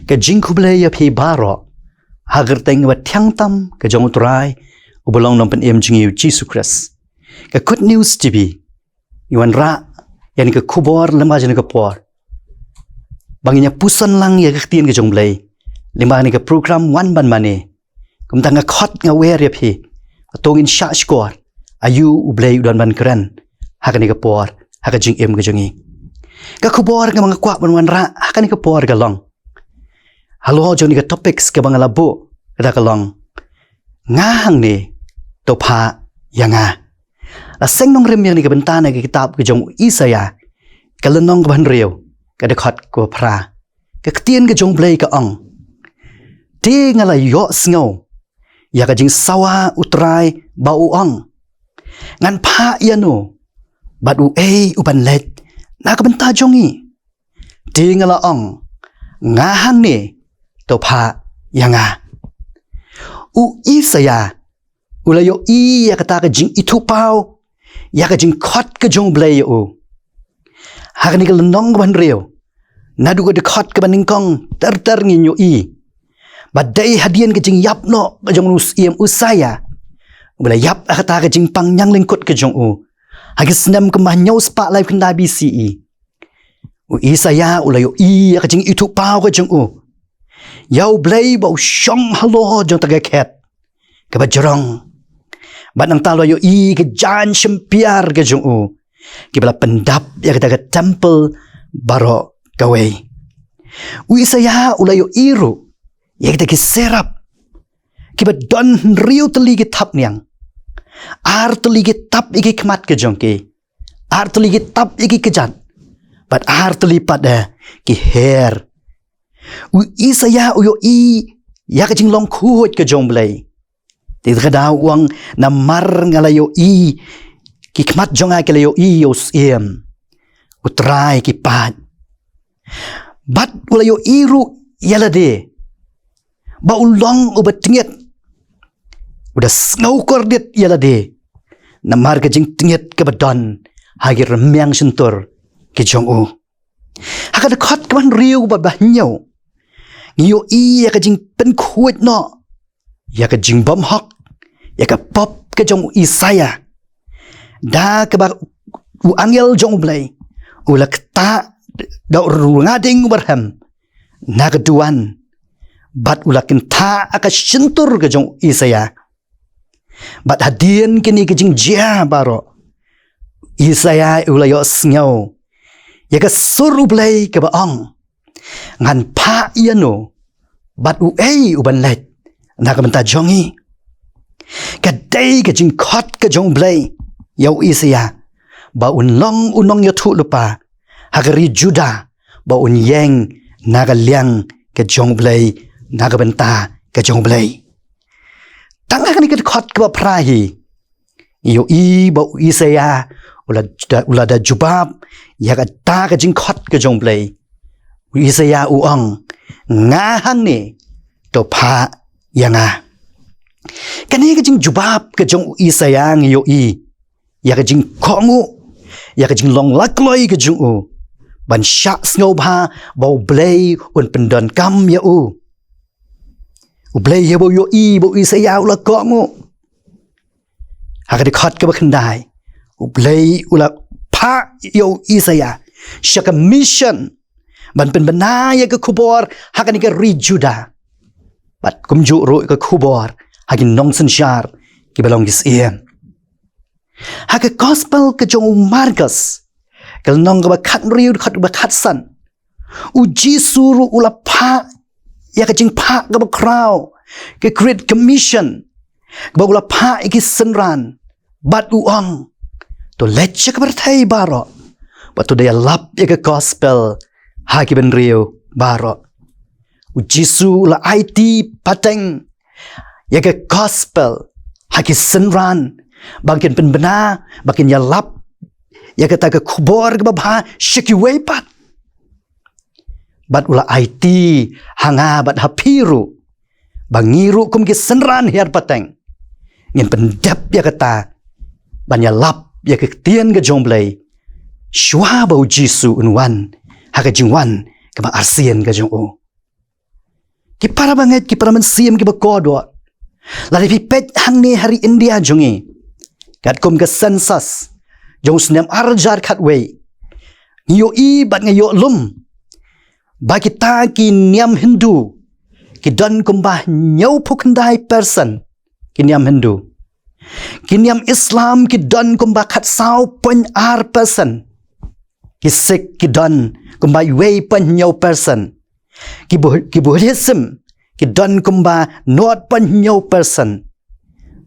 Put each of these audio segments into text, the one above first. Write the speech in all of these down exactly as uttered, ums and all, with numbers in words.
Ka jingkhublei ïa phi baroh ha ka kyrteng ba thiang tam ka jong U Trai, uba long Nongpynim jong ngi U Jisu Khrist. Ka Good News T V ngi wanrah ïa kane ka khubor lyngba jong kane ka por, ba ngin ïa puson lang ïa ka ktien ka jong U Blei lyngba kane ka program Wan Ban Mane. Kumta nga khot nga wer ïa phi, to ngin shah shkor. Aïu U Blei u don ban kren ha kane ka por ha ka jingim ka jong ngi? Ka khubor kaba nga kwah ban wanrah ha kane ka por ka long halor jong kane ka topic kaba nga la buh, kata ka long: Nga hangne, to phah ïa nga. La seng nongrim ïa kane ka bynta na ka kitab ka jong u Isaïah, ka lynnong kaba hynriew, ka dkhot kaba phra. Ka ktien ka jong U Blei ka ong: Te nga la ïohsngew ïa ka jingsawa U Trai ba u ong: Ngan phah ïa no, bad uei u ban leit na ka bynta jong ngi? Te nga la ong: Nga hangne, to phah ïa nga. U Isaïah u la ïohi ïa kata ka jingithuhpaw ïa ka jingkhot ka jong U Blei ïa u. Ha kane ka lynnong kaba hynriew, naduh ka dkhot kaba nyngkong ter ter ngin ïohi ba dei hadien ka jingïap noh ka jong u Syiem Usaïah, uba la ïap ha kata ka jingpang ñiang lyngkut ka jong u ha ki snem kumba hynñiew spah lai khyndai B C E. U Isaïah u la ïohi ïa ka jingithuhpaw ka jong u ïa U Blei ba u shong halor jong kata ka khet kaba jrong. Bad nangta u la ïohi ka jaiñ shympiar ka jong u, kiba la pyndap ïa kata ka temple baroh kawei. U Isaïah u la ïohi ruh ïa kita ki seraph, kiba don hynriew tylli ki thapniang. Ar tylli ki tap ïa ki khmat ka jong ki, ar tylli ki tap ïa ki kjat, bad ar tylli pat de ki her. U Isaïah u ïohi ïa ka jinglong khuid ka jong U Blei. Te kata ka daw u ong: Namar nga la ïohi, ki khmat jong nga ki la ïohi ïa u Syiem, U Trai ki paid. Bad u la ïohi ruh ïa lade ba u long uba tngit, u da sngew kordit ïa lade namar ka jingtngit kaba don ha ki rmiang shyntur ki jong u. Ha ka dkhot kaba hynriew bad ba hynñiew, ngi ïohi ïa ka jingpynkhuid noh ïa ka jingbymhok, ïa ka pop ka jong u Isaïah, da kaba u angel jong U Blei u la ktah da u rnga ding uba rhem na ka duwan, bad u la kynthah ha ka shyntur ka jong u Isaïah. Bad hadien kine ki jingjia baroh, Isaïah u la ïohsngew ïa ka sur U Blei kaba ong: Ngan phah ïa no, bad uei u ban leit na ka bynta jong ngi? Ka dei ka jingkhot ka jong U Blei ïa u Isaïah ba un long u nongïathuhlypa ha ka ri Judah, ba un ïeng na ka liang ka jong U Blei, na ka bynta ka jong U Blei. Tang ha kane ka dkhot kaba phra hi, ngi ïohi ba u Isaïah u la, u la da jubab ïa kata ka jingkhot ka jong U Blei. U Isaïah u ong: Nga hangne, to phah ïa nga. Kane ka jingjubab ka jong u Isaïah ngi ïohi ïa ka jingkohnguh, ïa ka jinglong laitluid ka jong u ban shah sngewbha ba U Blei un pyndonkam ïa u. U Blei, haba u ïohi ba u Isaïah u la kohnguh, ha ka dkhot kaba khyndai, U Blei u la phah ïa u Isaïah sha ka mission ban pynbna ïa ka khubor ha kane ka ri Judah, bad kumjuh ruh ka khubor ha ki nongsynshar kiba long ki syiem. Ha ka gospel ka jong u Markos, ka lynnong kaba khathynriew, dkhot kaba khatsan, u Jisu ruh u la phah ïa ka jingphah kaba khraw, ka Great Commission, kaba u la phah ïa ki synran, bad u ong: To leit sha ka pyrthei baroh bad to da ïalap ïa ka gospel ha ki bynriew baroh. U Jisu u la aiti pateng ïa ka gospel ha ki synran, ba kin pynbna, ba kin ïalap ïa kata ka khubor kaba bha sha kiwei pat. Bad u la aiti ha nga bad ha phi ruh, ba ngi ruh kum ki synran hiar pateng ngin pyndep ïa kata, ban ïalap ïa ka ktien ka jong U Blei, shuwa ba u Jisu un wan ha ka jingwan kaba arsien ka jong u. Ki para bangeit, ki para mynsiem, ki ba kordor. Lada phi peit hangne ha ri India jong ngi, katkum ka census jong u snem ar hajar khatwei, ngi ïohi bad ngi ïoh lum ba kita ki niam Hindu ki don kumba hynñiewphew khyndai percent ki niam Hindu. Ki niam Islam ki don kumba khatsaw point ar percent. Ki Sikh ki don kumba wei point hynñiew percent. Ki Bu-, ki Buddhism ki don kumba nought point hynñiew percent.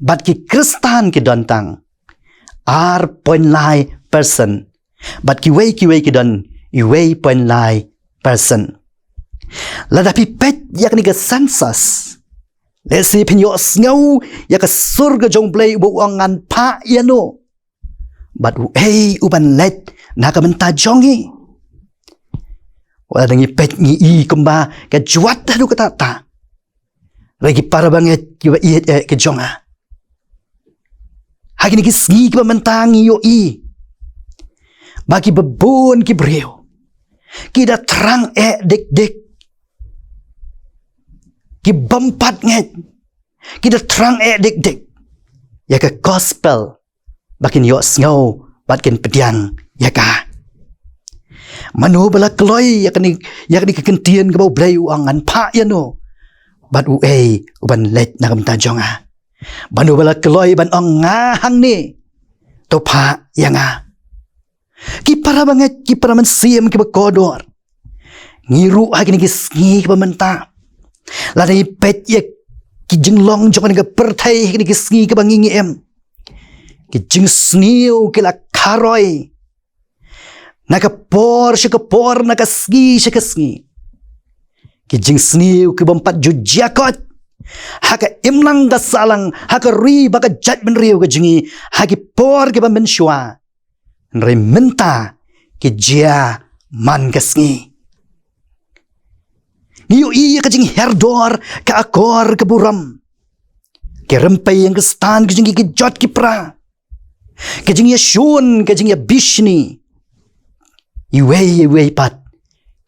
Bad ki Khristan ki don tang ar point lai percent. Bad kiwei kiwei ki don wei point lai percent. Lada phi peit ïa kane ka census, lehse phin ïohsngew ïa ka sur ka jong U Blei uba u ong, ngan phah ïano bad uei u ban leit na ka bynta jong ngi. Wat la ngi peit ngi i kumba ka jwat haduh katta katta. Hynrei ki para bangeit ki ba ïeit eh ki jong nga, ha kine ki sngi ki ba mynta ngi ïohi ba ki ba bun ki briew ki da thrang eh dik dik, ki bym pat ngeit, ki da thrang eh dik dik ïa ka gospel ba kin ïohsngew bad kin pdiang ïa ka. Mano ba la kloi ïa kane, ïa kane ka kyntien kaba U Blei u ong, ngan phah ïano bad uei u ban leit na ka bynta jong nga? Mano ba la kloi ban ong, nga hangne, to phah ïa nga? Ki para bangeit, ki para mynsiem, ki ba kordor, ngi ruh ha kine ki sngi ki ba mynta, lada ngi peit ïa ki jinglong jong kane ka pyrthei ha kine ki sngi ki ba ngi ngi im, ki jingsniew ki la kharoi na ka por sha ka por, na ka sngi sha ka sngi. Ki jingsniew ki bym pat ju jia kot ha ka imlang ka sahlang, ha ka ri bad ka jaitbynriew ka jong ngi ha ki por ki ba mynshuwa. Hynrei mynta ki jia man ka sngi. Ngi ïohi ïa ka jinghiar dor, ka akor, ka burom. Ki rympei ïing Khristan ki jong ngi ki jot ki pra, ka jingïashun, ka jingïabishni. Iwei iwei pat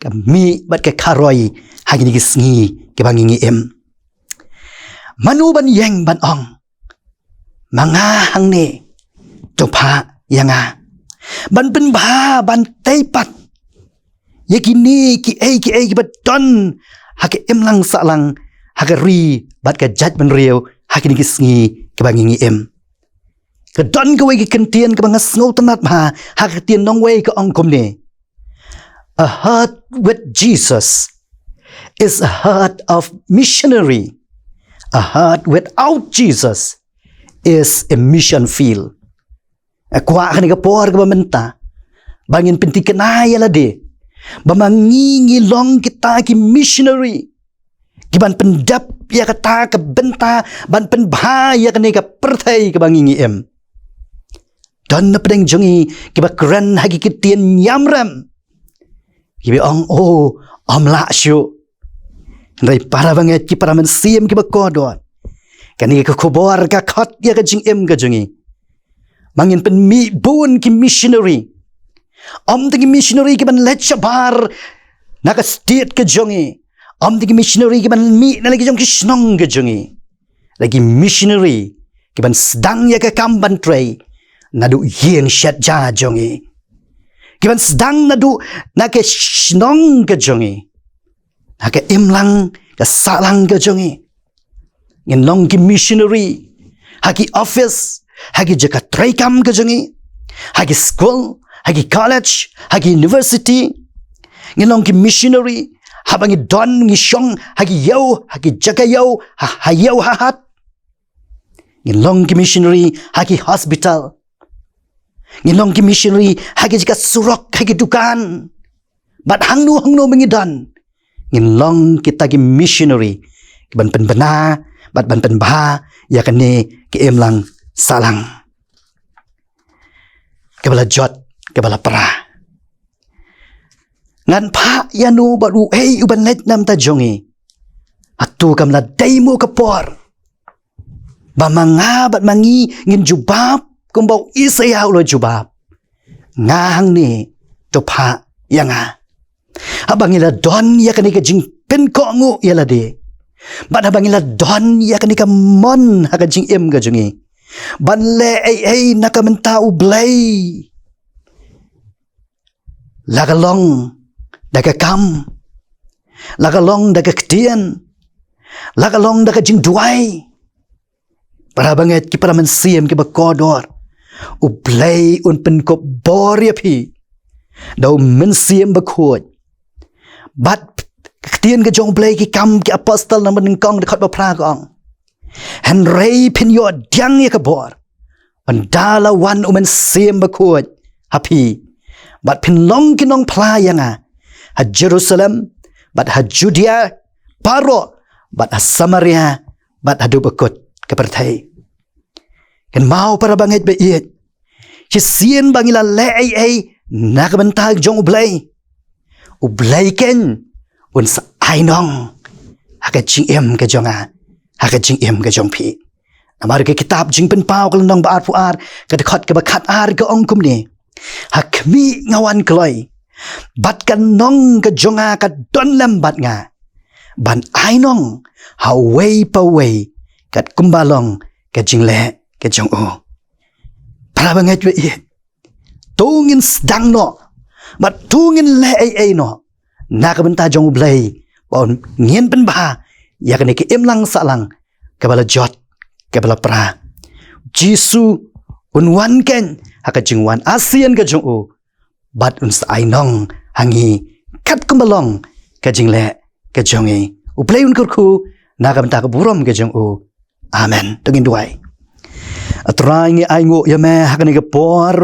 ka mih bad ka kharoi ha kine ki sngi ki ba ngi ngi im. Mano ban ïeng ban ong, ma nga hangne, to phah ïa nga? Ban pynbha, ban tei pat ïa kine kiei kiei ki ba don ha ka imlang sahlang, ha ka ri bad ka jaitbynriew ha kine ki sngi ki ba ngi ngi im. Ka don kawei ka kyntien kaba nga sngewtynnat bha ha ka ktien nongwei, ka ong kumne: A heart with Jesus is a heart of missionary. A heart without Jesus is a mission field. Nga kwah ha kane ka por kaba mynta ba ngin pynthikna ïa lade ba ma ngi ngi long kita ki missionary ki ban pyndep ïa kata ka bynta ban pynbha ïa kane ka pyrthei kaba ngi ngi im. Don na pdeng jong ngi ki ba kren ha ki ktien niam rem, ki ba ong, oh, ym lah shuh. Hynrei para bangeit, ki para mynsiem, ki ba kordor, kane ka khubor ka khot ïa ka jingim ka jong ngi ba ngin pynmih bun ki missionary. Ym tang ki missionary ki ban leit shabar na ka state ka jong ngi, ym tang ki missionary ki ban mih na la ki jong ki shnong ka jong ngi, hynrei ki missionary ki ban sdang ïa ka kam ban trei naduh ïing shet ja jong ngi, ki ban sdang naduh na ka shnong ka jong ngi, na ka imlang ka sahlang ka jong ngi. Ngin long ki missionary ha ki office, ha ki jaka treikam ka jong ngi, ha ki school, ha ki college, ha ki university. Ngin long ki missionary haba ngi don ngi shong ha ki ïew, ha ki jaka ïew, ha, ha ïew ha hat. Ngin long ki missionary ha ki hospital. Ngin long ki missionary ha ki jaka surok, ha ki dukan. Bad hangno hangno ba ngi don, ngin long kita ki missionary ki ban pynbna bad ban pynbha ïa kane ka imlang sahlang. Kaba la jot, kaba la pra, ngan phah ïano bad uei u ban leit na ka bynta jong ngi? Hato kam la dei mo ka por ba ma nga bad ma ngi ngin jubab kumba u Isaïah u la jubab, nga hangne, to phah ïa nga? Haba ngi la don ïa kane ka jingpynkohnguh ïa lade, Bad haba ngi la don ïa kane ka mon ha ka jingim ka jong ngi ban leh ei ei na ka bynta U Blei, la ka long da ka kam, la ka long da ka ktien, la ka long da ka jingduwai, para bangeit ki para mynsiem kiba kordor, U Blei un pynkup bor ïa phi da U Mynsiem Bakhuid. Bad ka ktien ka jong U Blei, Ki Kam ki Apostol lynnong ba nyngkong dkhot ba phra ka ong: Hynrei phin ïoh pdiang ïa ka bor ynda la wan U Mynsiem Bakhuid ha phi, bad phin long ki nongphla ïa nga ha Jerusalem, bad ha Judea baroh, bad ha Samaria, bad haduh ba kut ka pyrthei. Kynmaw para bangeit ba ïeit, shisien ba ngi la leh ei ei na ka bynta jong U Blei, U Blei keiñ un sa ai nong ha ka jingim ka jong nga, ha ka jingim ka jong phi. Namar ka kitab Jingpynpaw ka lynnong ba arphew ar, ka dkhot kaba khatar ka ong kumne: Ha khmih nga wan kloi, bad ka nong ka jong nga ka don lem bad nga, ban ai nong ha uwei pa uwei katkum ba long ka jingleh ka jong u. Para bangeit ba ïeit, to ngin sdang noh, bad to ngin leh ei ei noh na ka bynta jong U Blei, ba un ngin pynbha ïa kane ka imlang sahlang kaba la jot, kaba la pra. Jisu un wan keiñ ha ka jingwan arsien ka jong u, bad un sa ai nong ha ngi katkum ba long ka jingleh ka jong ngi. U Blei un kyrkhu na ka bynta ka burom ka jong u. Amen. To ngin duwai. A Trai, ngi ainguh ïa me ha kane ka por,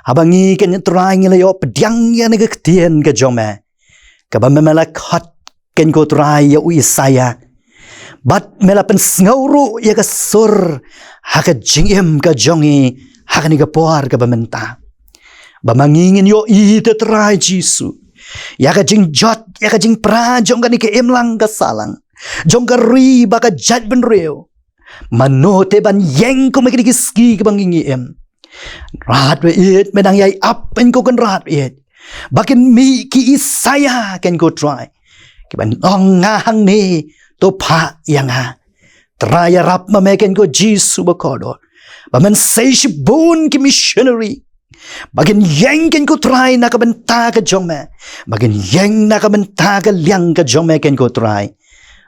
haba ngi keiñ, a Trai, ngi la ïoh pdiang ïa kane ka ktien ka jong me, kaba me, me la khot keiñ, ko Trai, ïa u Isaïah, bad me la pynsngew ruh ïa ka sur ha ka jingim ka jong ngi ha kane ka por kaba mynta, ba ma ngi ngin ïohi te, Trai Jisu, ïa ka jingjot, ïa ka jingpra jong kane ka imlang ka sahlang, jong ka ri bad ka jaitbynriew. Mano te ban ïeng kum ha kine ki sngi kiba ngi im? Kynrad ba ïeit, me dang ïai ap, keiñ ko Kynrad ba ïeit, ba kin mih ki Isaïah, keiñ ko Trai, kiban ong: Nga hangne, to phah ïa nga. Trai, ïarap ma me, keiñ ko Jisu bakordor, ba men sei shibun ki missionary, ba kin ïeng, keiñ ko Trai, na ka bynta ka jong me, ba kin ïeng na ka bynta ka liang ka jong me, keiñ ko Trai,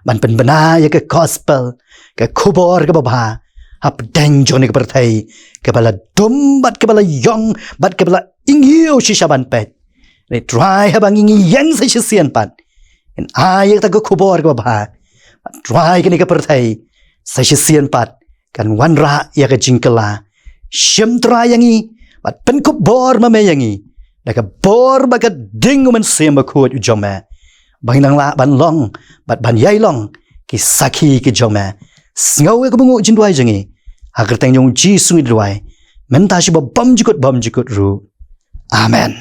ban pynbna ïa ka gospel, ka khubor kaba bha, hapdeng jong kane ka pyrthei kaba la dum, bad kaba la ïong, bad kaba la ingiew shisha ban peit. Hynrei Trai, haba ngi, ngi ïeng sa shisien pat, ngin ai ïa kata ka khubor kaba bha. Bad Trai, kane ka pyrthei sa shisien pat kan wanrah ïa ka jingkylla. Shim, Trai, ïa ngi, bad pynkup bor ma me ïa ngi da ka bor bad ka ding U Mynsiem Bakhuid u jong me, ba ngin nang lah ban long bad ban ïai long ki sakhi ki jong me. Sngew ïa ka bynguh jingduwai jong ngi, ha ka kyrteng jong U Jisu ngi duwai, mynta sha ba bymjukut bymjukut ruh. Amen.